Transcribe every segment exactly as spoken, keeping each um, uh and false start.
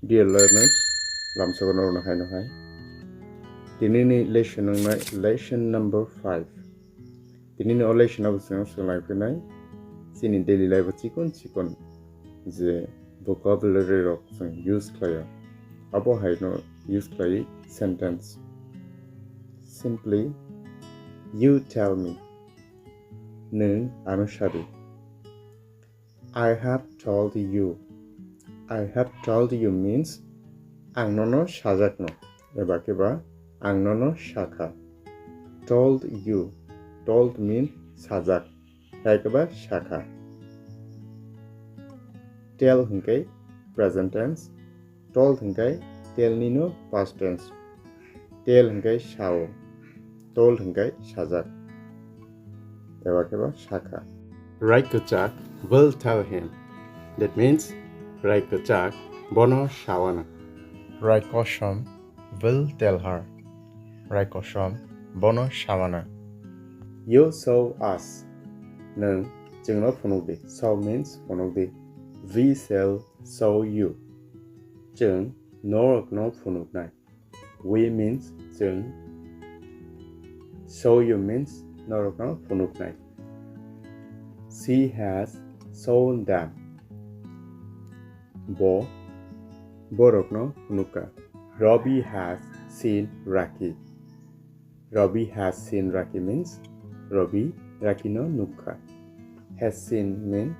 Dear learners, lamsogo norokno haino hai. Tinini lesson wngnai lesson number five. Tinini o lesson abo chwng swlai phinai chini daily life o chikon chikon je vocabulary rok chwng use khlaio. Abo haino use khlai sentence. Simply, you tell me. Nwng ano sadi. I have told you. I have told you means ang nono sajakno. Eba khe ba ang nono sakha. Told you. Told mean sajak. Hai khe ba sakha. Tell hwnkhe present tense. Told hwnkhe tell ni no past tense. Tell hwnkhe sao. Told hwnkhe sajak. Eba khe ba sakha. Rai kwchak will tell him. That means, Rai kwchak bono sawana. Rai kosom will tell her. Rai kosom bono sawana. You show us. Nwng chwngno phunukdi. Show means phunukdi. We shall show you. Chwng norokno phunuknai. We means chwng. Show you means norokno phunuknai. She has shown them. Bo borokno phunukha. Rabi has seen Raki. Rabi has seen Raki means Rabi Rakino nukkha. Has seen mean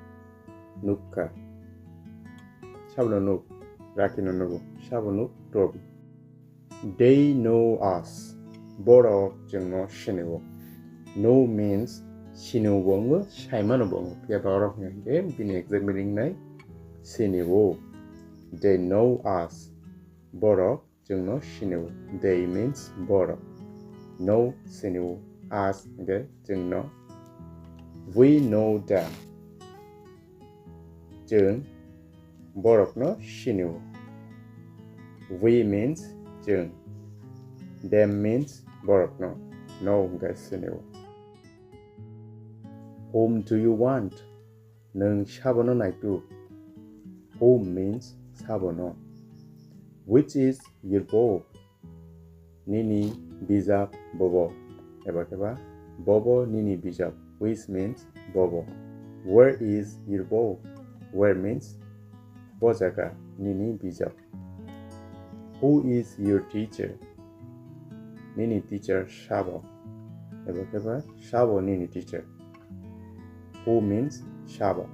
nukkha. Sabono nuk, Rakino nugo. Sabo nuk Rabi. They know us. Borok chwngno sinio. Know means sinio bo wngo, saimano bo wngo. Phiya ba oro hwnkhe bini exact meaning nai sinio. They know us. Borok chwngno sinio. They means borok. Know sinio. Us hwnkhe chwngno. We know them. Chwng borokno sinio. We means chwng. Them means borokno. Know hwnkhe sinio. Whom do you want? Nwng sabono naitu? Whom means sabono. Which is your book? Nini bijap bobo. Eba khe ba bobo nini bijap. Which means bobo. Where is your book? Where means bo jaga nini bijap. Who is your teacher? Nini teacher sabo. Eba khe ba sabo nini teacher. Who means sabo.